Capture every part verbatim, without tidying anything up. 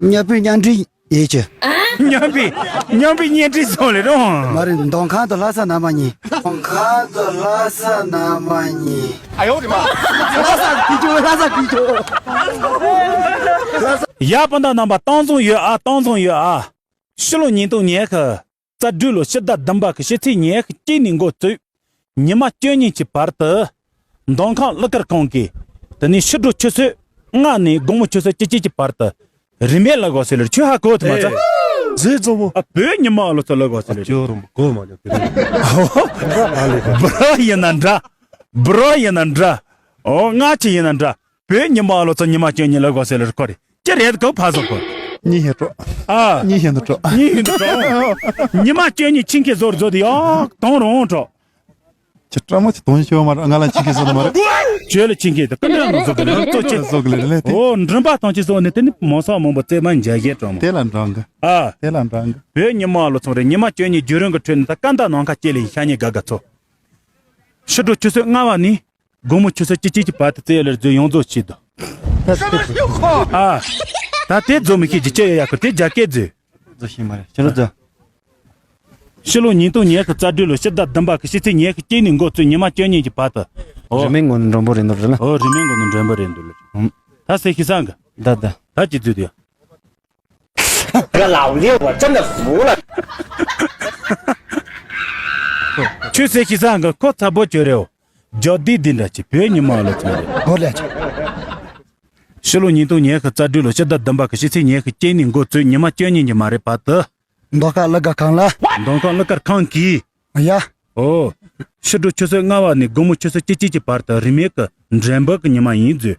མཉམ་པའི་གཉེན་སྒྲིག་ཡིན་གྱི། མཉམ་པའི་མཉམ་པའི་གཉེན་སྒྲིག་སོང་ལེ་རོང་། མ་རེད། མདོ་ཁམས་དུ་ལྷ་ས་ན་མ་ཉིན། མདོ་ཁམས་དུ་ལྷ་ས་ན་མ་ཉིན། ཨ་ཡོ་རེ་མ། ལྷ་ས་གི་ཆུ། ལྷ་ས་གི་ཆུ། ཡ་སྤུན་ཟླ་རྣམ་པ། གཏོང་བཟང་ཡོད་ཨ། གཏོང་བཟང་ཡོད་ཨ། ཕྱི་ལོ་ཉིས་སྟོང་ཉི་ཤུ་རྩ་དྲུག་ལོ་ཕྱི་ཟླ་བདུན་པ་གི་ཕྱི་ཚེས་ཉི་ཤུ་གཅིག་ནས་འགོ་བཙུགས། ཉི་མ་བཅུ་གཉིས་ཀྱི་བར་དུ། མདོ་ཁམས་ཀླུ་མཁར་ཁང་གིས། དེ་ནས་ཕྱི་དྲོ་ཆུ་ཚོད་ལྔ་ནས་དགོང་མོ་ཆུ་ཚོད་བཅུ་གཅིག་གི་བར་དུ། རིན་མེད་ལ་དགོས་ཟེར་ལེ། ཁྱོད་ཧ་གོ་ཐུབ་མ་ཚ། ཟེར་ཙམ་མོ། ཨ། བོད་ཉི་མ་ལོ་ཚོ་ལ་དགོས་ཟེར་ལེ། ཅོ་རུམ་གོ་མ་ཉོ་དེ་རེད། བུ་རོ་ཡིན་ན་འདྲ། བུ་རོ་ཡིན་ན་འདྲ། ཨོ། ང་ཆི་ཡིན་ན་འདྲ། བོད་ཉི་མ་ལོ་ཚོ་ཉི་མ་བཅུ་གཉིས་ལ་དགོས་ཟེར་ལེ་ཁོ་རེད། ཅི་རེད་གོ་ཕ་ཟོ་གོ། གཉིས་ཤེས་གྲོགས། ཨ། གཉིས་ཤེས་འདུག་གྲོགས། གཉིས་ཤེས་འདུག་གྲོགས། ཉི་མ་བཅུ་གཉིས་ཆིང་ཁེ་ཟོར་ཟོ་དེ་ཡག་དང་རོང་གྲོགས། ཁྱེད་སྤྲང་མོ་ཆེ་དོན་ཤོར་མ་རེད། ང་ལ་ཆིང་ཁེ་ཟོ་ནི་མ་རེད། ཁྱོད་ལ་ཆིང་ཁེ་དེ་ཀུན་སྤྲང་ནང་ཟོ་གི་ལེ། ཙོ་ཆེ་ཟོ་གི་ལེ་ལེ་དེ། ཨོ། མགྲིན་པ་ཐང་ཆེ་ཟོ་ནི་དེ་ནི་མོ་ས་མང་པོ་རྩེ་མ་འཇའ་གཞས་གྲོགས་མོ། དེ་ལ་འགྲང་གི། ཨ། དེ་ལ་འགྲང་གི། བོད་ཉི་མ་ལོ་ཚོང་རེད། ཉི་མ་བཅུ་གཉིས་བརྒྱུད་རིམ་གི་ཁྲོད་ནས་ད་ཀ་འདའ་ནང་ཁ་སྐྱེལ་ལེ་ཡིན། ཤ་ཉེ་དགའ་དགའ་ཚོ། ཕྱི་དྲོ་ཆུ་ཚོད་ལྔ་བ་ནས། དགོང་མོ་ཆུ་ཚོད་བཅུ་གཅིག་གི་བར་དུ་རྩེ་ལེར་རྫོས་ཡོངས་རྫོགས་བྱེད་དོ། ཨ། ད་དེ་རྫོ་མི་ཤེས་ཀྱི་ཅི་ཡོད་ཡ་ཁུ་དེ་རྒྱ་སྐད་རྫོས། རྫོ་ཤེས་མ་རེད། ཕྱི་རོ་རྫོ། ཕྱི་ལོ་ཉིས་སྟོང་ཉི་ཤུ་རྩ་དྲུག་ལོ་ཕྱི་ཟླ་བདུན་པ་གི་ཕྱི་ཚེས་ཉི་ཤུ་གཅིག་ནས་འགོ་བཙུགས་ཉི་མ་བཅུ་གཉིས་ཀྱི་བར་དུ། ཨོ། རིན་མེད་ངོ་ནས་མགྲོན་པོ་རེད་འདུག་རེད་ལ། ཨོ། རིན་མེད་ངོ་ནས་མགྲོན་པོ་རེད་འདུག་ལ། ད་ཟེར་ཤི་སང་གི། ད་ད། ད་ཅི་རྫོས་དེ་ཡ། ཁྱོད་ཟེར་ཤི་སང་གི་ཁོ་ཚ་པོ་ཅོ་རེའོ། རྒྱ་སྡིག་འདི་འདྲ་ཅིག་བོད་ཉི་མ་ལོ་ཚོ་རེད། གོ་ལེ་ཆ། ཕྱི་ལོ་ཉིས་སྟོང་ཉི་ཤུ་རྩ་དྲུག་ལོ་ཕྱི་ཟླ་བདུན་པ་གི་ཕྱི་ཚེས་ཉི་ཤུ་གཅིག་ནས་འགོ་བཙུགས་ཉི་མ་བཅུ་གཉིས་ཀྱི་མ་རེད་བར་དུ། མདོ་ཁམས་ཀླུ་མཁར་ཁང་ལ། མདོ་ཁམས་ཀླུ་མཁར་ཁང་གིས། ཡ། ཨོ། ཕྱི་དྲོ་ཆུ་ཚོད་ལྔ་བ་ནས་དགོང་མོ་ཆུ་ཚོད་བཅུ་གཅིག་གི་བར་དུ་རིན་མེད་ཀྱི་མགྲོན་པོ་གི་ཉི་མ་ཡིན་རྫོས།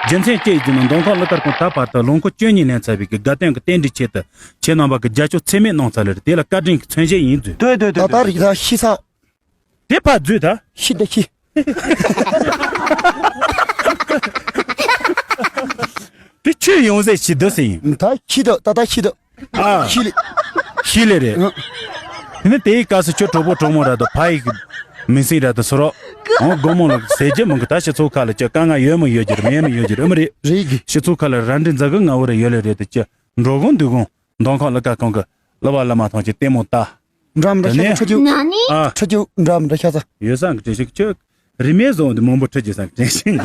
རྒྱུ་མཚན་ཅི་ཡིན་ཟེར་ན་མདོ་ཁམས་ཀླུ་མཁར་ཁང་ད་བར་དུ་ལོ་འཁོར་བཅུ་གཉིས་ལོན་ཚར་བའི་གི་དགའ་སྟོན་གྱི་རྟེན་འབྲེལ་ཆེད་དུ་ཁྱེད་རྣམ་པ་གི་རྒྱབ་སྐྱོར་ཚད་མེད་གནང་ཚར་ལེ་རེད། དེ་ལ་བཀའ་དྲིན་གྱི་མཚོན་བྱེད་ཡིན་རྫོས། ལྟོས་ལྟོས་ད་ལྟོས་ལྟོས། རིག་ད་ཤི་ཚ། དེ་ཕར་རྫོས་ད། ཤི་ད་ཤི། དེ་ཆོས་ཡོང་ཟེར་ཤི་ད་ཟེར་ཡིན། ད་ཤི་ད་ད་ད་ཤི་ད། ཨ། ཤི་ལེ། ཤི་ལེ་རེད། ཨ། དེ་ནི་དེའི་སྐབས་སུ་ཁྱོད་གྲོགས་པོ་གྲོགས་མོ་ར་དང་ཕ་ཡི་མིང་སྲིང་ར་དང་སུ་རོགས། འོང་དགོང་མོ་ལ་ཟས་རྒྱུ་མང་གི་ད་སྤྱི་ཚོགས་ཁ་ལ་ཅི་དཀའ་ངལ་ཡོད་མི་ཡོད་རྒྱུ་རེད། མེད་མི་ཡོད་རྒྱུ་རེད། ཨ་མ་རེད། རེད་གི། སྤྱི་ཚོགས་ཁ་ལ་ར་འདྲི་འཛའ་གི་ང་འུ་རེ་ཡོད་ལེ་རེད་དེ་ཅི། འགྲོ་གོང་འདུག་གོང་། མདོ་ཁམས་ཀླུ་མཁར་ཁང་གི་གླུ་བ་གླུ་མ་ཐམས་ཅད་ལྟད་མོ་ལྟ། འདྲ་མི་འདྲ་ཤ་ཚ་ཁྲི་ཆུ། ན་ནི། ཨ། ཁྲི་ཆུ་འདྲ་མི་འདྲ་ཤ་ཚ། ཡོད་སང་གི་དྲན་ཤིང་ཁྱོད། རིན་མེད་བཟོ་འདི་མང་པོ་ཁྲི་ཆུ་སང་གི་དྲན་ཤིང་།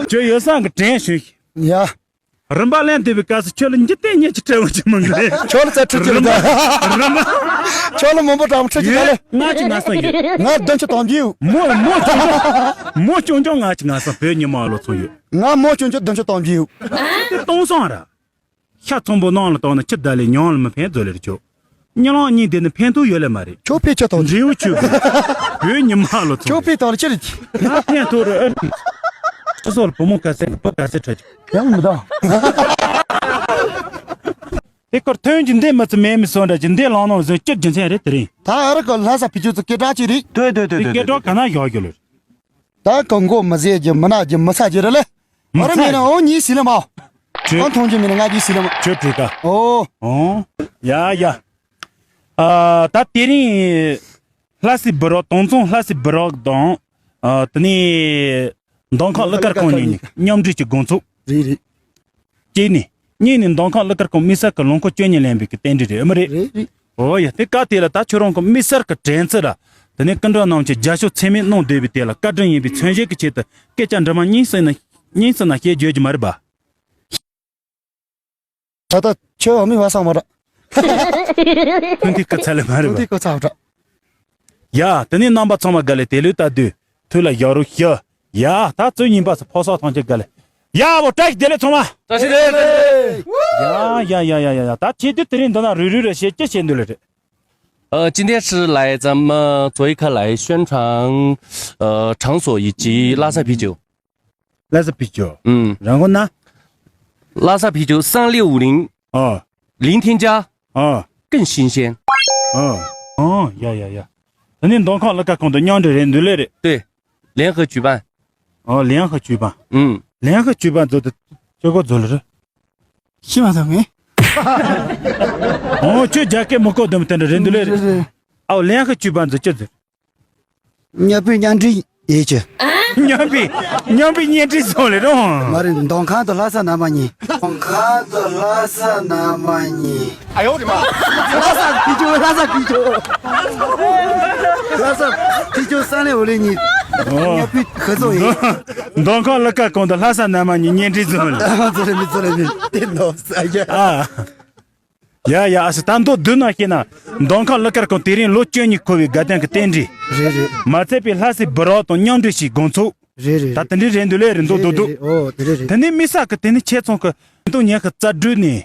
ཁྱོད་ཡོད་སང་གི་དྲན་ཤིང་། ཡ། རིན་པ་ལེན་བསྡད་པའི་སྐབས་སུ་ཁྱོད་ལ་འཇིག་རྟེན་གཉིས་ཀྱི་སྤྲད་འོང་གི་མི་འདུག་རེད། ཁྱོད་ལ་ཚ་ཁྲི་ཆུ་རིན་པ་རིན་པ། ཁྱོད་ལ་མང་པོ་འདྲ་མི་ཁྲི་ཆུ་ཡོད་ད་ལེ། ང་ཅི་ང་སང་ཡོད། ང་བདུན་ཅུ་དོན་བརྒྱད་ཡོད། མོ་མོ་ཅུང་ཅུང་མོ་ཅུང་ཅུང་ང་ཅི་ང་སང་བོད་ཉི་མ་ལོ་ཚོ་ཡོད། ང་མོ་ཅུང་ཅུང་བདུན་ཅུ་དོན་བརྒྱད་ཡོད། དེ་སྟོང་སང་ར། ཤ་ཚོན་པོ་ནང་ལ་བཏང་ན་ཁྱི་ད་ལས་ཉང་ལ་མི་ཕན་ཚོད་ལེར་ཆོག་གཉིད་ལམ་གཉིད་དེ་ནི་ཕན་ཐོགས་ཡོད་ལེ་མ་རེད། ཁྱོད་ཕན་ཆད་དང་འབྲས་བུ་ཆོས་དགོས། བོད་ཉི་མ་ལོ་ཚོ་ཁྱོད་ཕན་ཐོགས་ལ་ཅི་རེད། ང་ཕན་ཐོགས་རེད། ཨ་ནི་སྤྱི་ཚོགས་ལ་བུ་མོ་ག་ཚད་བུ་ག་ཚད་ཁྲ་ཆུ་ཡང་མི་དང་། དེ་སྐོར་ཐོན་གྱི་འདི་མི་ཚེ་མེད་མི་སོང་འདྲ་གྱི་འདི་ལང་ནང་བཟོས་སྐྱིད་རྒྱུ་མཚན་རེད། དེ་རིང་ད་ཨ་རི་གི་ལྷ་ས་ཕི་ཆུ་ཚོ་སྐད་གྲགས་ཅིག་རེད། ལྟོས་ལྟོས་ལྟོས་ལྟོས། སྐད་གྲགས་ག་ན་བཞག་རྒྱུ་ལོ། ད་གང་གོ་མི་ཟེར་རྒྱུ་མི་ན་རྒྱུ་མི་ཚ་རྒྱུ་རེད་ལེ། མི་ཨ་རི་ཚད་མི་ནི་འོ་གཉིས་ཟིན་ལེ་མ། ཁྱོད། ཨང་མཐོང་རྒྱུ་མི་ནི་ང་གཉིས་ཟིན་ལེ་མ། ཁྱོད་བྲིས་ཀ་ཨོ། ཨོ། ཡ་ཡ། ཨ། ད་དེ་རིང་། ལྷ་སའི་བུ་རོགས་དོང་ཚོང་ལྷ་སའི་བུ་རོགས་དང་། ཨ། དེ་ནས། མདོ་ཁམས་ཀླུ་མཁར་ཁང་གཉིས་མཉམ་འབྲེལ་གྱི་དགོང་ཚོགས། རེད་རེད། གཅིག་ནས། གཉིས་ནས་མདོ་ཁམས་ཀླུ་མཁར་ཁང་དམིགས་བསལ་གྱི་ལོ་འཁོར་བཅུ་གཉིས་ལོན་པའི་གི་རྟེན་འབྲེལ་རེད། ཨ་མ་རེད། རེད་རེད། འོ་ཡ། དེ་སྐབས་དེ་ལ་ད་ཁྱོད་རང་གི་དམིགས་བསལ་གྱི་དྲན་ཚུལ་ལ། དེ་ནས་སྐུ་མགྲོན་རྣམས་ཀྱིས་རྒྱབ་སྐྱོར་ཚད་མེད་གནང་བསྡད་པའི་དེ་ལ་བཀའ་དྲིན་ཡིན་པའི་མཚོན་བྱེད་ཀྱི་ཆེད་དུ་སྐད་ཆ་འདྲ་མིན་གཉིས་གསུངས་ན། གཉིས་གསུངས་ན་བཤད་རྒྱུ་ཡོད་ཀྱི་མ་རེད་པ། ད་ལྟ་ཁྱོད་འོ་མི་བ་སང་མ་ར། ཐུན་ཐིག་གི་ཚ་ལེ་མ་རེད་པ། ཐུན་ཐིག་གི་ཚ་བ་ར། ཡ། དེ་ནས་རྣམ་པ་ཚང་མ་དགའ་ལེ་དེ་ལུས་ལྟ་དུས་ཐུགས་ལ་ཡག་རུ་ཤི། ཡ། ད་ཚོད་ཉིན་པ་སུ་ཕོ་སོགས་ཐང་ཆད་དགའ་ལེ། ཡ། བོ་བཀྲ་ཤིས་བདེ་ལེགས་ཚང་མ། བཀྲ་ཤིས་བདེ་ལེགས། ཡ་ཡ་ཡ་ཡ་ཡ་ཡ། ད་ཆེད་དུ་དེ་རིང་འདི་ན་རུ་རུ་རེ་བཤད་ཅི་བྱེད་འདོད་ལེ་རེད། 呃，今天是来咱们左一科来宣传，呃，场所以及拉萨啤酒。 拉萨啤酒。嗯。然后呢？拉萨啤酒三六五零，哦。零添加，哦。更新鲜。哦，哦，ཡ་ཡ་ཡ། ད་ནི་མདོ་ཁམས་ཀླུ་མཁར་ཁང་དུ་མཉམ་འབྲེལ་རེད་འདུག་ལེ་རེད། 对，联合举办。哦，联合举办。嗯。联合举办做的结果做了是？ ཤི་མ་ཐུབ་ངེས། ཨོ་ཁྱོད་རྒྱ་སྐད་མི་གོ་དུམ་དེ་འདྲ་རེད་འདུག་ལེ་རེད། རེད་རེད། ཨའོ་ལན་ཧི་ཅུས་པ་འཛུལ་ཅི་འཛུལ། མཉམ་པའི་མཉམ་འབྲེལ། ཡེ་ཅི། མཉམ་པའི་མཉམ་པའི་གཉེན་སྒྲིག་བཟོ་ལེ་རོ། མ་རེད། མདོ་ཁམས་དུ་ལྷ་ས་ན་མ་ཉེ། མདོ་ཁམས་དུ་ལྷ་ས་ན་མ་ཉེ། ཨ་ཡོ་རེ་མ། ལྷ་ས་ཕི་ཅོ་ལྷ་ས་ཕི་ཅོ། ལྷ་ས་ཕི་ཅོ་ས་ནས་འོ་ལེ་ཉེ། ཨོ། མཉམ་པའི་ཁ་ཚོ་ཡེ། མདོ་ཁམས་ལ་ཀ་གོང་དུ་ལྷ་ས་ན་མ་ཉེ་གཉེན་སྒྲིག་བཟོ་ལེ། ཨ་ཚོ་རེ་མི་ཚོ་རེ་མི་དེ་ནོ་ས་ཡ། ཨ། ཡ་ཡ། ཨ་སི་ད་མདོ་བསྡུ་ན་ཤེས་ན། མདོ་ཁམས་ཀླུ་དཀར་ཁང་དེ་རིང་ལོ་བཅུ་གཉིས་འཁོར་བའི་དགའ་སྟོན་གྱི་རྟེན་འབྲེལ། རེད་རེད། མ་ཚད་པའི་ལྷ་སའི་འབུམ་རམས་དང་མཉམ་འབྲེལ་ཞིག་དགོངས་ཚུལ། རེད་རེད། ད་དེ་འདྲའི་རེད་འདུག་ལེ་རེད་འདུག་འདུག་འདུག་རེད་རེད། དེ་ནས་དམིགས་བསལ་གྱི་དེ་ནི་ཁྱེད་ཚང་གི་ཉིས་སྟོང་ཉི་ཤུ་རྩ་དྲུག་ནས།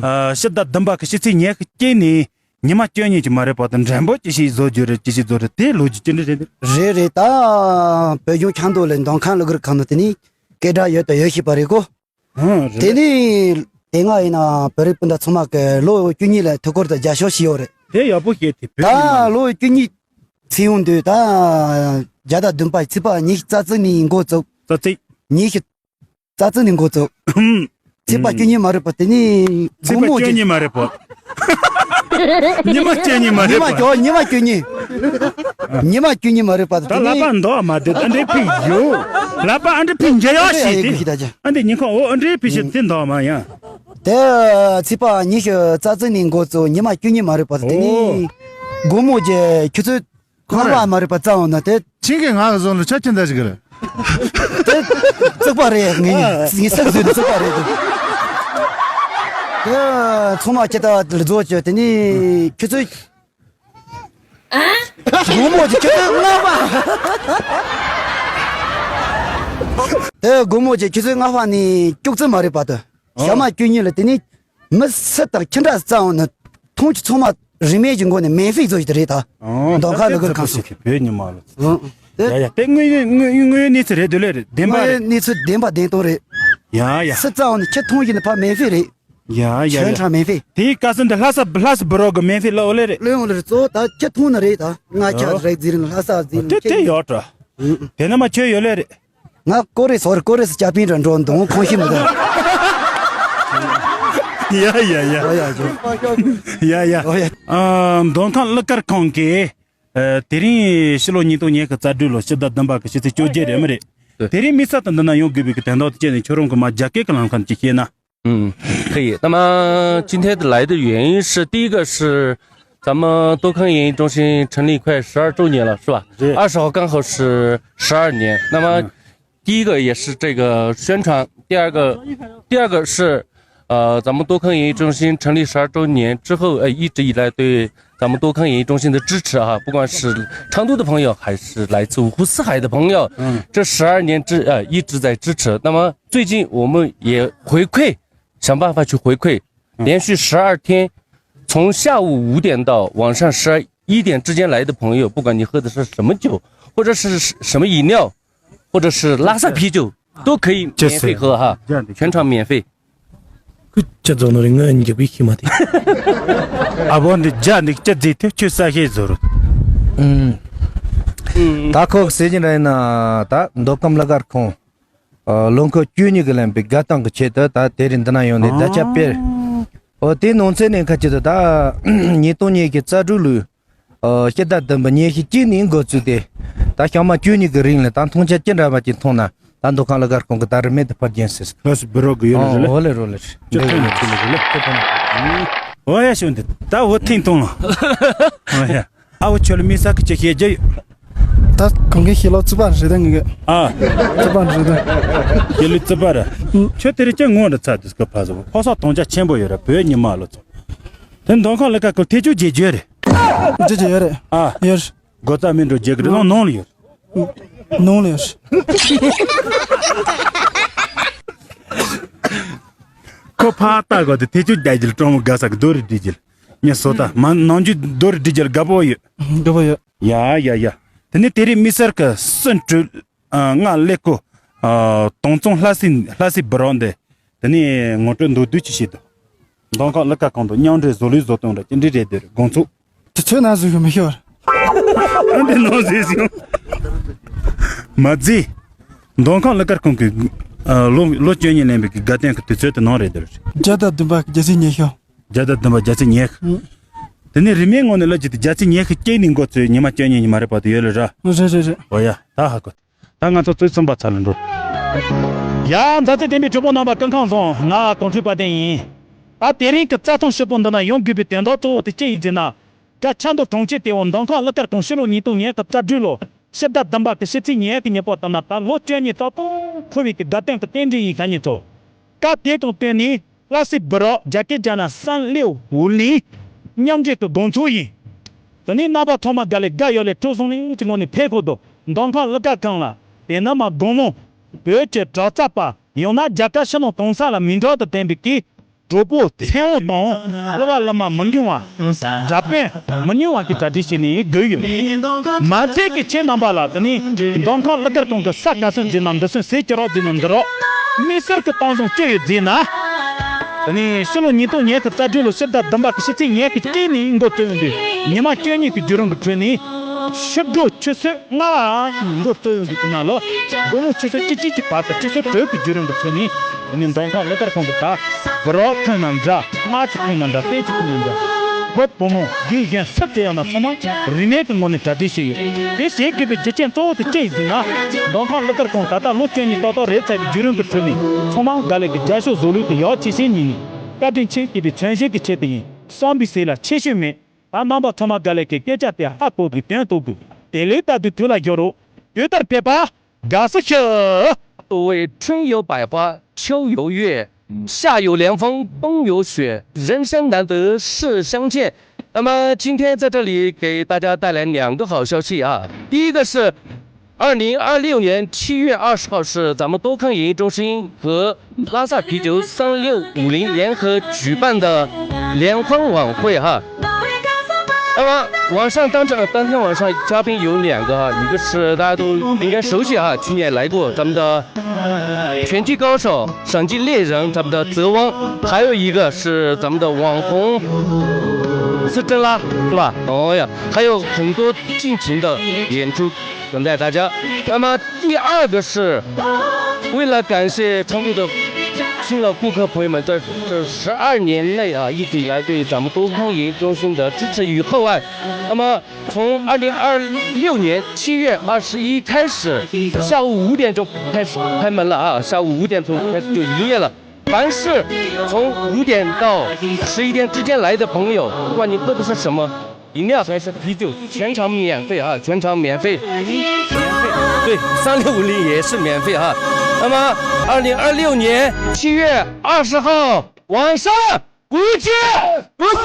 ཨ་ཕྱི་ཟླ་བདུན་པ་གི་ཕྱི་ཚེས་ཉི་ཤུ་གཅིག་ནས་ཉི་མ་བཅུ་གཉིས་ཀྱི་མ་རེད་པ་དང་འགྲན་པོ་ཅི་ཞིག་བཟོ་རྒྱུ་རེད། ཅི་ཞིག་བཟོ་རེད། དེ་ལོ་རྒྱུས་ཅི་འདྲ་རེད། རེད་རེད། ད་བོད་ལྗོངས་ཁྱོན་བསྡོམས་ལ་མདོ་ཁམས་ཀླུ་དཀར་ཁང་དུ་དེ་ནི་སྐད་གྲགས་ཡོད་དང་ཡོད་བཞིན་པ་རེད་གོ། ཨང་། རེད། དེ་ནི་དེ་སྔ་ཡིན་ན་བོད་རིགས་སྤུན་ཟླ་ཚང་མ་གི་ལོ་བཅུ་གཉིས་ལ་ཐུགས་ཁུར་དང་རྒྱབ་སྐྱོར་ཞིག་ཡོད་རེད། དེ་ཡག་པོ་བཤད་དེ་བོད་ད་ཡིན་ན། ལོ་བཅུ་གཉིས་ཚེས་ཡོང་དུས་ད་བརྒྱ་དང་བདུན་པ་ཚེས་པ་ཉི་ཤུ་རྩ་གཅིག་ནས་འགོ་བཙུགས། རྩ་གཅིག་ཉི་ཤུ་རྩ་གཅིག་ནས་འགོ་བཙུགས། ཚེས་པ་བཅུ་གཉིས་མ་རེད་པ། དེ་ནི་ཚེས་པ་དགོང་མོ་བཅུ་གཅིག་གཉིས་མ་རེད་པ། ཉི་མ་བཅུ་གཉིས་མ་རེད་པ། ཉི་མ་བཅུ་ཉི་མ་བཅུ་གཉིས། ཉི་མ་བཅུ་གཉིས་མ་རེད་པ། ད་དེ་ལག་ནི་པ་འདོགས་མ་དེ་ད་འདྲའི་ཕིག་ཡོད། ལག་པ་ཨ་འདྲའི་ཕིག་འཇལ་ཡག་ཞིག་དེ། ཨ་འདི་ཉིན་ཁོང་འོ་ཨ་འདྲའི་ཕིག་ཞིག་དེ་འདོགས་མ་ཡང་། དེ་ཚེས་པ་ཉི་ཤུ་རྩ་གཅིག་ནས་འགོ་བཙུགས། ཉི་མ་བཅུ་གཉིས་མ་རེད་པ། དེ་ནི་ཨོ། དགོང་མོ་གི་ཆུ་ཚོད་ལྔ་པ་མ་རེད་པ་རྩ་འོང་ན་དེ། ཁྱེད་ཀྱིས་ང་གི་བཟོ་ལ་ཆ་ཅི་འདྲ་ཞིག་རེད། དེ་བཙུགས་པ་རེད། ངས་ངས་སེམས་བཟོས་ནས་བཙུགས་པ་རེད་དེ། དེ་ཚང་མ་ཁྱེད་ད་ལ་རྫོགས་བྱོས། དེ་ནི་ཁྱེད་ཚོས་དགོང་མོ་གི་ཆུ་ཚོད་ལྔ་པ། དེ་དགོང་མོ་གི་ཆུ་ཚོད་ལྔ་པ་ནས་བཅུ་གཅིག་མ་རེད་པ་དེ། ཨོ། ཞག་མ་བཅུ་གཉིས་ལ་དེ་ནི་མི་སུ་དང་ཁྱི་འདྲ་རྩ་འོང་ན་མཐོང་ཆུ་ཚང་མ་རིན་མེད་ཀྱི་སྒོ་ནས་མེད་ཕིག་བཟོ་ཡི་དེ་རེད་ད། ཨོ། མདོ་ཁམས་ཀླུ་དཀར་ཁང་སོགས་ཀྱི་བོད་ཉི་མ་ལ། ཨོ། དེ་ཡ་ཡ་དེ་དངོས་ཡོད་དངོས་ཡོད་གནས་ཚུལ་རེད་འདུག་ལེ་རེད། བདེན་པ་དངོས་ཡོད་རེད། གནས་ཚུལ་བདེན་པ་བདེན་དོན་རེད། ཡ་ཡ། སུ་རྩ་འོང་ན་ཁྱི་མཐོང་ཡི་ན་ཕ་མེད་ཕིག་རེད། ཡ་ཡ་ཡ། ཆོན་ཁྲ་མེད་ཕིག་དེའི་སྐབས་སུ་འདི་ལྷ་ས་ལྷ་ས་འབུམ་རམས་གི་མེད་ཕིག་ལ་འོ་ལེ་རེད། ལོས་འོང་ལེ་རེད། གཙོ་བོ་ད་ཁྱི་མཐོང་ན་རེད་ད། ང་ཁྱི་ཨོ། རེད་ཟེར་ན་ལྷ་ས་ཟེར་ན་དེ་ཁྱི་དེ་ཡིན། ཡོད་འགྲོ། ཨུ། དེ་ན་མ་ཁྱོད་ཡོད་ལེ་རེད། ང་ཀོ་རེ་སོར་ཀོ་རེ་སི་ཅ་པིན་ར་འགྲོ་འདུག་ཁོང་ཤི་མི་འདུག་ཡ་ཡ་ཡ། ཨོ་ཡ་ཡ། ཡ་ཡ། ཨོ་ཡ། ཨ་མདོ་ཁམས་ཀླུ་དཀར་ཁང་གིས་ཨ་དེ་རིང་ཕྱི་ལོ་ཉིས་སྟོང་ཉི་ཤུ་རྩ་དྲུག་ལོ་ཕྱི་ཟླ་བདུན་པ་གི་ཕྱི་ཚེས་བཅོ་བརྒྱད་རེད་མི་རེད། དེ་རིང་དམིགས་བསལ་དུ་འདི་ན་ཡོང་དགོས་པའི་གི་དོན་དག་དེ་བཅས་ནས་ཁྱོད་རང་གི་མ་རྒྱ་སྐད་ཀྱི་ལམ་ཁ་ནས་ཅིག་བཤད་ན། 嗯，可以。那么今天的来的原因是，第一个是咱们多康演艺中心成立快十二周年了，是吧？对。二十号刚好是十二年。那么嗯。第一个也是这个宣传，第二个，第二个是，呃，咱们多康演艺中心成立十二周年之后，呃，一直以来对咱们多康演艺中心的支持哈，不管是成都的朋友，还是来自五湖四海的朋友，嗯。这十二年之，呃，一直在支持。那么最近我们也回馈 想办法去回馈，嗯。连续十二天，从下午五点到晚上十一点之间来的朋友，不管你喝的是什么酒，或者是什么饮料，或者是拉萨啤酒，都可以免费喝哈，这样的。全场免费。 ཁུ་ཅི་ཛོ་ནོ་རི་ང་འཇིག་པའི་ཁྱི་མ་དེ། ཨ་བོ་འདི་རྒྱ་འདི་ཅི་ཛི་དེ་ཁྱོད་ས་ཤེས་ཛོ་རུ། ཨུམ། ད་ཁོག་ཟེར་གྱི་རེད་ན་ད་མདོ་ཁམས་ལ་དཀར་ཁོང་། ཨ་ལོ་འཁོར་བཅུ་གཉིས་ཀྱི་ལེན་པའི་དགའ་སྟོན་གྱི་ཆེད་དུ་ད་དེ་རིང་འདི་ན་ཡོང་ནས་ད་ཆ་སྤེལ། ཨོ་དེ་ནང་ཚན་ནས་ཁ་ཅིག་ཏུ་ད་ཉིས་སྟོང་ཉི་ཤུ་རྩ་དྲུག་ལོའི་ཨོ་ཕྱི་ཟླ་བདུན་པ་ཉི་ཤུ་གཅིག་ནས་འགོ་བཙུགས་ཏེ་ད་ཞག་མ་བཅུ་གཉིས་ཀྱི་རིང་ལ་ད་མཐོང་ཆ་ཅི་འདྲ་བ་ཅིག་མཐོང་ན་ད་མདོ་ཁམས་ལ་དཀར་ཁང་གི་ད་རིན་མེད་དུ་ཕར་རྒྱན་ཟེར། ལྷ་སི་བི་རོག་གི་ཡོད་ལ་རེད་ལ། ཨོ་ལེ་རོ་ལེ་རེད། ཅི་ཐོན་ནས་ཁྱི་ལ་རེད་ལ། ཅི་ཐོན་ནས། ཨོ་ཡ་ཤོད་འདི་ད་འོ་ཐེངས་གཏོང་ལ། ཨོ་ཡ། ཨ་བོ་ཁྱོད་ལ་དམིགས་བསལ་གྱི་ཅི་བཤད་རྒྱུ་ཡོད། ད་གོང་གི་ཤེས་ལོ་རྩིས་པ་རེད་ད་ངེད་ཀྱི། ཨ། རྩིས་པ་རེད་ད། ཤེས་ལོ་རྩིས་པ་རེད། ཁྱོད་དེ་རིང་ཅི་ངོ་འདྲ་ཚ་དུས་སྐབས་ཕ་ཟོ་ཕོ་སོག་གཏོང་ཆ་ཆེན་པོ་ཡོད་ར་བོད་ཉི་མ་ལོ་ཚོ། དེ་མདོ་ཁམས་ལ་དཀར་ཁང་ཐེ་ཆུ་རྒྱལ་རྒྱུ་རེད། རྒྱལ་རྒྱུ་ཡོད་རེད། ཨ། ཡོད་རེད། སྒོ་རྩ་མི་འགྲོ་རྒྱལ་གི་རེད་ནང་ནང་ལ་ཡོད། ནང་ལ་ཡོད་རེད། ཁོ་ཕ་ལྟ་གོ་དེ་ཐེ་ཆུ་རྒྱལ་རྒྱུ་ལ་གྲོང་མོ་དགའ་ས་གི་རྡོ་རི་སྒྲིལ་རྒྱུ་ལ། ངས་བཟོ་ལྟ་མ་ནང་རྒྱུ་རྡོ་རི་སྒྲིལ་རྒྱུ་ལ་དགའ་པོ་ཡོད། དགའ་པོ་ཡོད། ཡ་ཡ་ཡ། དེ་ནས་དེ་རིང་དམིགས་བསལ་གྱི་སུ་འགྲུལ། ཨ་ང་ཀླད་ཀོར། ཨ་དྭངས་གཙང་ལྷ་སའི་ལྷ་སའི་བུ་རམ་འདི། དེ་ནས་ངོ་སྤྲོད་མདོར་བསྡུས་ཅིག་བྱེད་དོ། མདོ་ཁམས་ལ་དཀར་ཁང་དུ་མཉམ་འབྲེལ་བཟོ་ལས་བཟོ་སྟངས་ར་ཅི་འདྲ་རེད་དེ་རེད་དགོངས་ཚུལ། དུས་ཚོད་ནང་བཟོས་ཤིག་མི་ཤོར། ཨ་འདི་ནང་བཟོས་ཤིག་མ་རྫི། མདོ་ཁམས་ལ་དཀར་ཁང་གི་ཨ་ལོ་ལོ་བཅུ་གཉིས་ལེན་པའི་གི་དགའ་སྟོན་གྱི་དུས་ཚོད་དེ་ནང་རེད་དེ་རེད། བརྒྱ་དང་བདུན་པ་གི་རྒྱལ་སྲིད་ཉི་ཤུ། བརྒྱ་དང་བདུན་པ་རྒྱལ་སྲིད་ཉི་ཤུ། ཨུ། དེ་ནས་རིན་མེད་ངོ་ནས་ལོ་གཅིག་དེ་བརྒྱ་ཆ་ཉི་ཤུ་གཅིག་ནས་འགོ་བཙུགས་ཉི་མ་བཅུ་གཉིས་ཉི་མ་རེད་བར་དུ་ཡོད་ལ་ར། རེད་རེད་རེད། ཨོ་ཡ། ད་ཧ་གོ། ད་ང་ཚོ་ཚོད་གསུམ་པ་ཚར་ལ་འགྲོ། ཡ། མཛའ་བརྩེ་ལྡན་པའི་གྲོགས་པོ་རྣམ་པ་སྐུ་ཁམས་བཟང་། ང་གོང་ཁྲོས་དཔལ་ལྡན་ཡིན། ད་དེ་རིང་གི་རྩྭ་ཐང་ཧྲིལ་པོ་འདི་ན་ཡོང་དགོས་པའི་དོན་དག་གཙོ་བོ་དེ་ཅི་ཡིན་ཟེར་ན། བཀའ་ཆབ་མདོ་གྲོང་ཁྱེར་ལྟེ་བ་མདོ་ཁམས་ཀླུ་མཁར་ཁང་ཕྱི་ལོ་ཉིས་སྟོང་ཉེར་དགུ་རྩ་དྲུག་ལོ་ཕྱི་ཟླ་བདུན་པ་གི་ཕྱི་ཚེས་ཉེར་གཉིས་ཉིན་པོ་ལྟར་ན་ད་ལོ་བཅུ་གཉིས་ཏག་ཏག་འཁོར་བའི་གི་དགའ་སྟོན་གྱི་རྟེན་འབྲེལ་ཡིན་ཁ་ཉིན་ཚོ། སྐབས་དེ་དང་བསྟུན་ནས་ཀླ་སྲས་བུ་རབས་རྒྱ་སྐད་བརྗོད་ན་སན་ལེའུ་ཧུའུ་ལིན་མཉམ་འབྲེལ་གྱི་དགོང་ཚོགས་ཡིན། དེ་ནས་རྣམ་པ་ཚང་མ་དགའ་ལས་དགའ་ཡོད་ལས་ཁྲོ་སོང་ལས་ཀྱི་ངོ་ནས་ཕེབས་ཁོ་དོ། མདོ་ཁམས་ཀླུ་མཁར་ཁང་ལ་དེ་ནི་མ་དགོང་མོ་བོད་ཀྱི་གྲྭ་ཚང་པ་ཡང་ན་རྒྱ་གར་ཕྱི་ནང་གང་ས་ལ་མི་འགྲོ་དང་ལྡན་པའི་གི་གྲོགས་པོ་ཚེ་དབང་དང་གླུ་བ་གླུ་མ་མི་ཉུང་བ་འདྲ་དཔོན་མི་ཉུང་བ་གི་གྲ་སྒྲིག་བྱས་ནས་དགོས་ཡོད། མ་ཚད་ཀྱི་ཁྱེད་རྣམ་པ་ལ་དེ་ནས་མདོ་ཁམས་ཀླུ་མཁར་ཁང་གི་ས་ག་ཚོད་འཛིན་ན་འདི་ཚོད་ཟས་ཀྱི་རོགས་འཛིན་ན་འདི་རོགས་དམིགས་བསལ་གྱི་གཏོང་བཟང་སྤྲད་ཡོད་འཛིན་ན། དེ་ནས་ཕྱི་ལོ་ཉིས་སྟོང་ཉེར་དགུ་རྩ་དྲུག་ལོ་ཕྱི་ཟླ་བདུན་པ་གི་ཕྱི་ཚེས་ཉེར་གཅིག་ནས་འགོ་བཙུགས་ཡོང་དུས་ཉི་མ་བཅུ་གཉིས་ཀྱི་བརྒྱུད་རིམ་གྱི་ཁྲོད་ནས་ཕྱི་དྲོ་ཆུ་ཚོད་ལྔ་ལ་འགོ་བཙུགས་ཡོང་དུས་ནང་ལོ་དགོང་མོ་ཆུ་ཚོད་བཅུ་གཅིག་གི་བར་དུ་ཆུ་ཚོད་དྲུག་གི་བརྒྱུད་རིམ་གྱི་ཁྲོད་ནས་དེ་ནས་མདོ་ཁམས་ཀླུ་མཁར་ཁང་གི་ད་བུ་རོགས་ཐོན་ན་འདྲ། དམག་ཅིག་ཐོན་ན་འདྲ། དཔེ་ཅིག་ཐོན་ན་འདྲ། བུ་བུ་མོ་དགེ་རྒན་སུ་དེ་ཡང་ན་ཚང་མ་རིན་མེད་ཀྱི་ངོ་ནས་གྲ་སྒྲིག་བྱས་ཡོད། དེ་བྱེད་དགོས་པའི་རྒྱུ་རྐྱེན་གཙོ་བོ་དེ་ཅི་ཡིན་ཟེར་ན། མདོ་ཁམས་ཀླུ་མཁར་ཁང་ད་ལྟ་ལོ་བཅུ་གཉིས་ཏག་ཏག་རེད་ཚར་བའི་བརྒྱུད་རིམ་གྱི་ཁྲོད་ནས་ཚང་མ་དགའ་ལས་ཀྱི་རྒྱབ་ཕྱོགས་བཟོ་ལུགས་དེ་ཡག་ཆེ་ཤོས་ཉིད་ནས་བཀའ་དྲིན་ཆེ་ཞེས་པའི་མཚན་བཞེས་ཀྱི་ཆེད་དུ་ཡིན། བསམ་པའི་ཟས་ལ་ཆེ་ཤོས་མེད། ད་རྣམ་པ་ཚང་མ་དགའ་ལས་ཀྱི་སྐད་ཆ་དེ་ཧ་གོ་དགོས་དོན་རྟོགས་དགོས། དེ་ལས་ལྟ་དུས་དུས་ལ་འགྱུར་རོགས། དུས་ལྟར་ཕེབས་པ་དགའ་བསུ་ཞུ། 所谓春有百花，秋有月，夏有凉风，冬有雪，人生难得是相见。那么今天在这里给大家带来两个好消息啊。第一个是，二零二六年七月二十号是咱们多康影音中心和拉萨啤酒三六五零联合举办的联欢晚会哈。那么晚上当场，当天晚上嘉宾有两个哈，一个是大家都应该熟悉哈，去年来过咱们的拳击高手、赏金猎人，咱们的泽汪，还有一个是咱们的网红斯珍拉，是吧？哦呀，还有很多尽情的演出等待大家。那么第二个是，为了感谢成都的新老顾客朋友们，这这十二年内啊，一直以来对咱们多康影音中心的支持与厚爱。那么从二零二六年七月二十一开始，下午五点钟开始开门了啊，下午五点钟开始就营业了。凡是从五点到十一点之间来的朋友，不管你喝的是什么饮料还是啤酒，全场免费啊，全场免费，免费。对，三六五零也是免费啊。那么二零二六年七月二十号晚上 不见不散。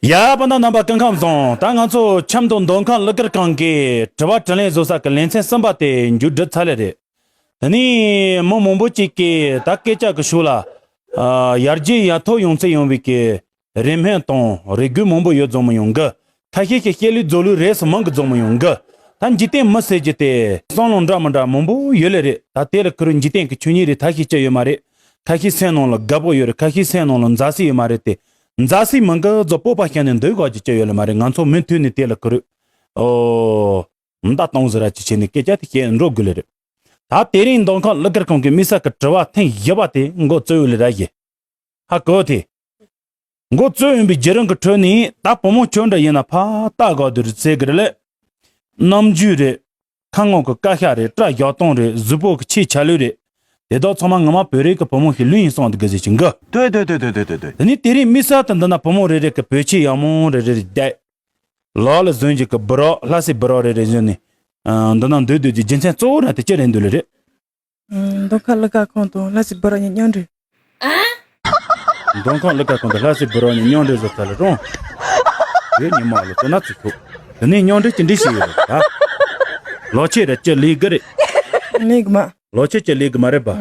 ཡ། པ་ན་རྣམ་པ་སྐུ་ཁམས་བཟང་། ད་ང་ཚོ་ཆབ་མདོ་མདོ་ཁམས་ཀླུ་མཁར་ཁང་གི་དྲི་བ་དྲིས་ལན་བཟོ་ས་གི་ལེ་ཚན་གསུམ་པ་དེ་མཇུག་བསྒྲིལ་ཚར་ལེ་རེད། དེ་ནས་མི་མང་པོ་ཅིག་གིས་ད་སྐད་ཆ་གི་ཤུགས་ལ། ཨ། ཡར་རྒྱས་ཡར་ཐོན་ཡོང་ཚེ་ཡོང་བའི་གི་རེ་སྨོན་དང་རེ་སྐུལ་མང་པོ་ཡོད་རྫོགས་མི་ཡོང་གི། ཁ་ཤས་ཤིག་བཤད་ལུགས་རྫོགས་ལུགས་རེད་སུ་མང་གི་རྫོགས་མི་ཡོང་གི། ད་འཇིག་རྟེན་མི་ཟེར་རྒྱུ་དེ་བསམ་བློ་འདྲ་མི་འདྲ་མང་པོ་ཡོད་ལེ་རེད། ད་དེ་ལ་ཁུ་རུ་འཇིག་རྟེན་གི་ཆོས་ཉིད་རེད་ཐ་ཤི་ཅི་ཡོད་མ་རེད། ཁ་ཤས་སེམས་ནང་ལ་དགའ་པོ་ཡོད་རེད། ཁ་ཤས་སེམས་ནང་ལ་མཛའ་བཤེས་ཡོད་མ་རེད་དེ། མཛའ་བཤེས་མང་གི་རྫོགས་སྤོབས་པ་བཤད་ནས་འདོད་དགོས་རྒྱུ་ཅི་ཡོད་ལེ་མ་རེད། ང་ཚོ་མུ་མཐུད་ནས་དེ་ལ་ཁུ་རུ། ཨོ། མདའ་གཏོང་ཟེར་ར་ཅི་བྱས་ནས་སྐད་ཆ་དེ་བཤད་འགྲོ་དགོས་ལེ་རེད། ད་དེ་རིང་མདོ་ཁམས་ཀླུ་མཁར་ཁང་གི་དམིགས་བསལ་གྱི་དྲི་བ་ཐེངས་བཞི་པ་དེ་འགོ་བཙུགས་ཡོད་ལེ་ར་ཡེ། ཧ་གོ་དེ། འགོ་བཙུགས་ཡོང་པའི་བརྒྱུད་རིམ་གྱི་ཁྲོད་ནས་ད་བུ་མོ་ཁྱོད་འདྲ་ཡིན་ན་ཕ་ལྟ་དགའ་དུ་རེད་ཟེར་གི་རེད་ལེ། རྣམ་འགྱུར་རེད། ཁ་ངོ་གི་ཀ་ཤ་རེད། སྐྲ་བཞར་སྟངས་རེད། གཟུགས་པོ་གི་ཆེ་ཆ་ལོས་རེད། དེ་དག་ཚང་མ་ངོ་མ་བོད་རིགས་ཀྱི་བུ་མོ་ཞིག་ལོས་ཡིན་གསུངས་འདུག་གི་ཟེར་གྱི་འགི། 对对对对对对对。 དེ་ནས་དེ་རིང་དམིགས་བསལ་དུ་འདི་ན་བུ་མོ་རེ་རེ་གི་བོད་ཆས་ཡག་མོ་རེ་རེ་རེ་བསྡད། ལག་ལ་བཟུང་རྒྱུ་གི་སྦི་རག་ལྷ་སའི་སྦི་རག་རེ་རེ་བཟུང་ནས། ཨ། འདི་ན་འདུག་འདུག་རྒྱུ་རྒྱུ་མཚན་གཙོ་བོ་ར་དེ་ཅི་རེད་འདུག་ལེ་རེད། ཨ། མདོ་ཁམས་ཀླུ་དཀར་ཁང་དང་ལྷ་སའི་སྦི་རག་གཉིས་མཉམ་འབྲེལ། མདོ་ཁམས་ཀླུ་དཀར་ཁང་དང་ལྷ་སའི་སྦི་རག་གཉིས་མཉམ་འབྲེལ་བཟོ་ཚར་ལ་རུང་། དེ་ཉི་མ་ལོ་ཚོ་ན་ཚོ་ཤོག་དེ་ནས་མཉམ་འབྲེལ་གྱི་འདྲི་ཞིག་ཡོད་རེད་ད། ལོ་ཆེ་ར་ཅི་ལས་གི་རེད། ལས་གི་མ། ལོ་ཆེ་ཅི་ལས་གི་མ་རེད་པ། ཨ།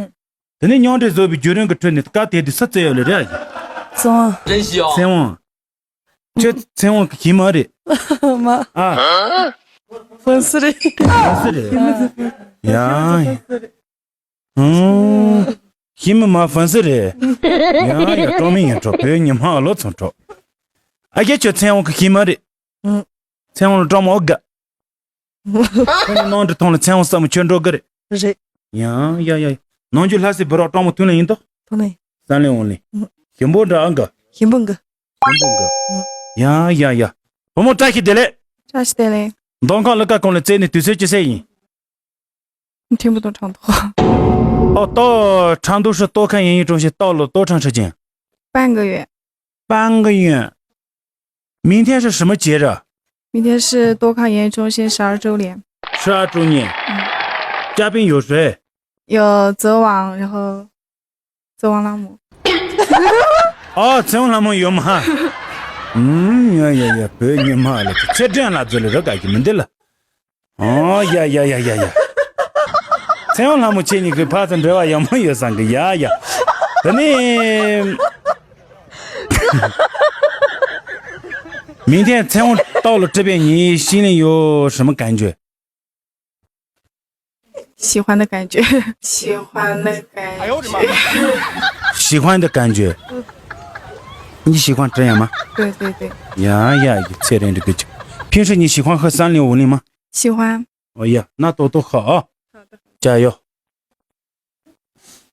དེ་ནས་མཉམ་འབྲེལ་བཟོ་བའི་བརྒྱུད་རིམ་གྱི་ཁྲོད་ནས་སྐབས་དེ་དུས་སུ་བཙལ་ཡོད་ལེ་རེད། ཚེ་དབང་། 真香。 ཚེ་དབང་། ཁྱོད་ཚེ་དབང་གི་ཞི་མ་རེད། མ། ཨ། ཧྥན་སི་རེད། ཧྥན་སི་རེད། ཡ། ཧུང་། ཞི་མི་མ་ཧྥན་སི་རེད། ཡ་ཡ། གྲོགས་མི་ཡིན་གྲོགས་བོད་ཉི་མ་ལོ་ཚང་གྲོགས། ཨ་རྒྱ་ཁྱོད་ཚེ་དབང་གི་ཞི་མ་རེད། ཨུ། ཚེ་དབང་ལ་གྲོགས་མོ་དགའ། ཁོ་ནི་ནང་དུ་ཐོང་ལ་ཚེ་དབང་བསམ་མོ་ཁྱོད་འགྲོ་གི་རེད། རེད། ཡང་ཡ་ཡ་ཡ། ནང་རྒྱུ་ལྷ་སའི་བུ་རོགས་གྲོགས་མོ་ཐུན་ལ་ཡིན་ཏོ། ཐུན་ལ་ཡིན། བསམ་ལེ་འོང་ལེ། ཨུ། ཞིམ་པོ་འདྲ་ཨང་ག། ཞིམ་པོ་འགི། ཞིམ་པོ་འགི། ཨུ། ཡང་ཡ་ཡ། བུ་མོ་བཀྲ་ཤིས་བདེ་ལེགས། བཀྲ་ཤིས་བདེ་ལེགས། མདོ་ཁམས་ཀླུ་དཀར་ཁང་ལ་བཙལ་ནས་དུས་ཚོད་ཅི་ཟེར་ཡིན། 听不懂 ཁྲང་ཏོག 哦，到成都是多看演艺中心到了多长时间？半个月。 半个月。明天是什么节日？明天是多看演艺中心十二周年。十二周年。嗯。嘉宾有谁？有泽王，然后 ཚེ་དབང་ལྷ་མོ། ཨ། ཚེ་དབང་ལྷ་མོ་ཡོད་མ། ཨུམ། ཡ་ཡ་ཡ། བོད་ཉི་མ་ལ་ཚེ་བྲན་ལ་འཛུལ་ལ་ར་ག་གི་མི་འདི་ལ། ཨོ་ཡ་ཡ་ཡ་ཡ་ཡ། ཚེ་དབང་ལྷ་མོ་ཁྱེད་གཉིས་ཀྱི་ཕར་ཚུར་འབྲེལ་བ་ཡག་མོ་ཡོད་བསམ་གི། ཡ་ཡ། དེ་ནས། མིང་ཐེན་ཚེ་དབང་ཏའོ་ལ་ཀྲི་པེ་ཉི་ཤིང་ལིན་ཡོད་什么感觉？ 喜欢的感觉。喜欢的感觉。 喜欢的感觉。你喜欢这样吗？对对对。 呀呀，一切人这个就，平时你喜欢喝三零五零吗？喜欢。 哦呀，那多多喝啊。好的。加油。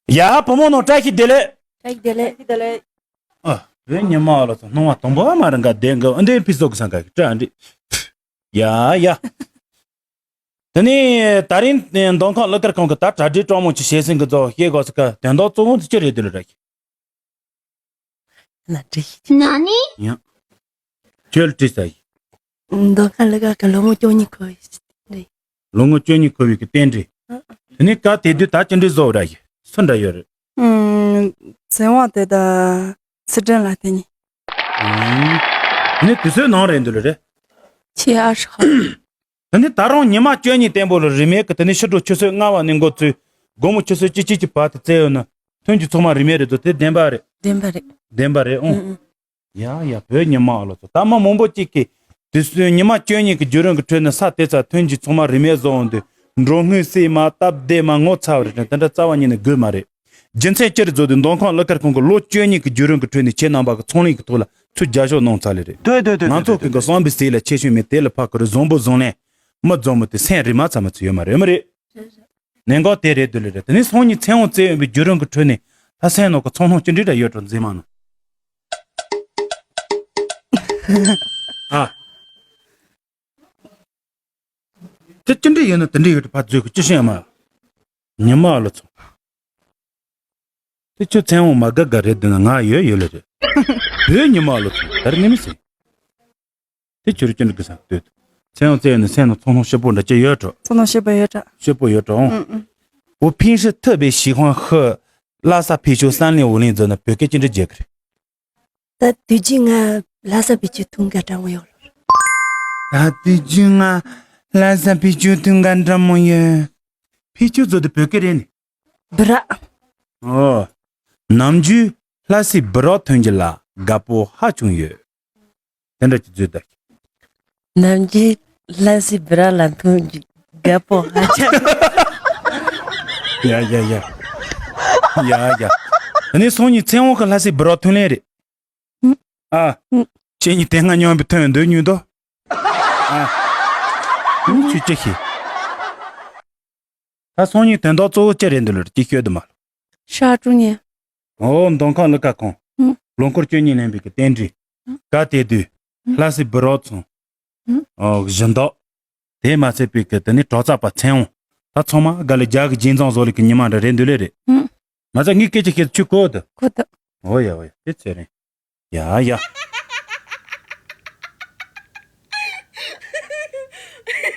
ཡ། བུ་མོ་ནོ་བཀྲ་ཤིས་བདེ་ལེགས། བཀྲ་ཤིས་བདེ་ལེགས། བཀྲ་ཤིས་བདེ་ལེགས། ཨ། བོད་ཉི་མ་ལ་ཚོ་སྣང་བ་དང་པོ་མ་རང་ག་བདེ་འགའ་འདི་ཕི་སོག་གི་སང་ག་བཀྲ་འདི། ཡ་ཡ། དེ་ནས་ད་རིང་མདོ་ཁམས་ཀླུ་དཀར་ཁང་གི་ད་གྲ་སྒྲིག་སྤྲང་མོ་ཅིག་བྱེད་སེང་གི་ཚོ་སྐྱེ་དགོས་སི་ཀ་དོན་དག་གཙོ་བོ་འདི་ཅི་རེད་འདི་ལ་ར་ཤི། ན་འདྲི་ཤི། ན་ནི། ཡང་། ཁྱོད་ལ་དྲིས་ས་ཡིན། མདོ་ཁམས་ཀླུ་དཀར་གི་ལོ་ངོ་བཅུ་གཉིས་འཁོར་བའི་རྟེན་འབྲེལ། ལོ་ངོ་བཅུ་གཉིས་འཁོར་བའི་གི་རྟེན་འབྲེལ། ཨ། དེ་ནས་སྐབས་དེ་དུས་ད་ཅི་འདྲའི་བཟོ་ར་ཡི་སུ་འདྲ་ཡོད་རེད། ཨུམ། ཚེ་དབང་དེ་ད་ཚུལ་ཁྲིམས་ལ་བརྟེན་ནས། ཨུམ། དེ་ནས་དུས་ཚོད་ནང་རེད་འདུག་ལ་རེད། 七月二十号。 དེ་ནས་ད་རུང་ཉི་མ་བཅུ་གཉིས་བརྟན་པོ་ལ་རིན་མེད་ཀྱི་དེ་ནས་ཕྱི་དྲོ་ཆུ་ཚོད་ལྔ་པ་ནས་འགོ་བཙུགས་དགོང་མོ་ཆུ་ཚོད་བཅུ་གཅིག་གི་བར་དུ་བཙལ་ཡོད་ན་ཐོན་རྒྱུ་ཚང་མ་རིན་མེད་རེད་འདུག་དེ་བདེན་པ་རེད། བདེན་པ་རེད། བདེན་པ་རེད་ཨང་། ཨང་ཨང་། ཡ་ཡ། བོད་ཉི་མ་ཨ་ལོ་ཚོ་ད་མ་མང་པོ་གཅིག་གིས་དུས་སུ་ཉི་མ་བཅུ་གཉིས་ཀྱི་བརྒྱུད་རིམ་གྱི་ཁྲོད་ནས་ས་དེ་ཚ་ཐོན་རྒྱུ་ཚང་མ་རིན་མེད་བཟོ་འོང་དུས་འགྲོ་སྔོན་སྲིད་མ་སྟབས་བདེ་མ་ངོ་ཚ་བ་རེད་དྲན་དེ་འདྲ་རྩ་བ་ཉིད་ནས་དགོས་མ་རེད། རྒྱུ་མཚན་སྤྱིར་བཟོ་དུས་མདོ་ཁམས་ཀླུ་དཀར་ཁང་གི་ལོ་བཅུ་གཉིས་ཀྱི་བརྒྱུད་རིམ་གྱི་ཁྲོད་ནས་ཁྱེད་རྣམ་པ་གི་ཚོང་ལས་ཀྱི་ཐོག་ལ་ཚུར་རྒྱབ་སྐྱོར་གནང་ཚར་ལེ་རེད། 对对对对对对。 ང་ཚོ་ཀུན་གྱི་བསམ་པའི་ཟས་ལ་ཆེ་ཤོས་མེད་དེ་ལ་ཕ་ཁུ་རུ་བཟང་པོ་བཟང་ལན་མི་བཟང་མོ་དེ་སེམས་རིལ་མ་ཚ་མ་ཚོ་ཡོད་མ་རེད་མི་རེད། གནད་འགག་དེ་རེད་འདུག་ལེ་རེད། དེ་ནས་སང་ཉིན་ཚེ་དབང་བཙལ་ཡོང་བའི་བརྒྱུད་རིམ་གྱི་ཁྲོད་ནས་ལྷ་སའི་ནང་གི་ཚོང་ལྷང་ཅི་འདྲ་འདྲ་ཡོད་འགྲོ་འཛིན་མ་ནོ། ཨ། དེ་ཅི་འདྲ་ཡོད་ན་དེ་འདྲ་ཡོད་དུ་ཕར་འཛུལ་གི་ཅི་ཤེས་མ། ཉི་མ་ལོ་ཚོ། དེ་ཁྱོད་ཚེ་དབང་མ་དགའ་དགའ་རེད་འདུག་ན་ང་ཡོད་ཡོད་ལེ་རེད། བོད་ཉི་མ་ལོ་ཚོ་ད་རེ་ནི་མི་སྲིད། དེ་ཁྱོད་ཀྱི་འདྲི་གི་ས་ལྟོས། ཚེ་དབང་བཙལ་ནས་སེམས་ནང་ཚོང་ལྷང་ཤེད་པོ་འདྲ་ཅི་ཡོད་འགྲོ། ཚོང་ལྷང་ཤེད་པོ་ཡོད་འགྲོ། ཤེད་པོ་ཡོད་འགྲོ་ཨང་། ཨང་ཨང་། 我平时特别喜欢喝拉萨啤酒三零五零 ཟེར་ན་བོད་སྐད་ཅི་འདྲ་བརྗེད་གི་རེད། ད་དུས་རྒྱུན་ང་ལྷ་ས་བེད་སྤྱོད་ཐུང་ག་འདྲ་མོ་ཡོད་ལོ། ད་དུས་རྒྱུན་ང་ལྷ་ས་བེད་སྤྱོད་ཐུང་ག་འདྲ་མོ་ཡོད། བེད་སྤྱོད་ཟེར་དུས་བོད་སྐད་རེད་ནི། སྦི་རག་ཨོ། ནམ་རྒྱུན་ལྷ་སའི་སྦི་རག་ཐོན་རྒྱུ་ལ་དགའ་པོ་ཧ་ཅང་ཡོད། དེ་འདྲ་ཅིག་བརྗོད་ད། ནམ་རྒྱུན་ལྷ་སའི་སྦི་རག་ལ་ཐོན་རྒྱུ་དགའ་པོ་ཧ་ཅང་ཡོད། ཡ་ཡ་ཡ། ཡ་ཡ། དེ་ནས་སང་ཉིན་ཚེ་དབང་གི་ལྷ་སའི་སྦི་རག་ཐོན་ལེ་རེད། ཨ། ཁྱེད་གཉིས་དེ་སྔ་མཉམ་པའི་ཐོན་འདོད་ཉོས་དོ། ཨ། ཁྱོད་ཅི་ཤེས། ད་སང་ཉིན་དོན་དག་གཙོ་བོ་ཅི་རེད་འདི་ལོར་ཅི་ཤོད་དུ་མ་ལོ། 十二周年。 ཨོ་མདོ་ཁམས་ཀླུ་དཀར་ཁང་། ལོ་འཁོར་བཅུ་གཉིས་ལེན་པའི་གི་རྟེན་འབྲེལ། ག་དེ་དུས། ལྷ་སའི་སྦི་རག་ཚོང་། ཨོ་བཞི་མདོག་དེ་མ་ཚད་པའི་གི་དེ་ནི་གྲོགས་ཚ་པ་ཚེ་དབང་། ད་ཚང་མ་དགའ་ལས་རྒྱ་གི་རྗེས་འཛང་བཟོ་ལས་ཀྱི་ཉི་མ་འདྲ་རེད་འདུག་ལེ་རེད། མ་ཚ་ངའི་སྐད་ཆ་བཤད་ཆུ་གོ་ད། གོ་ད། འོ་ཡ་འོ་ཡ་དེ་ཚེ་རིང་། ཡ་ཡ།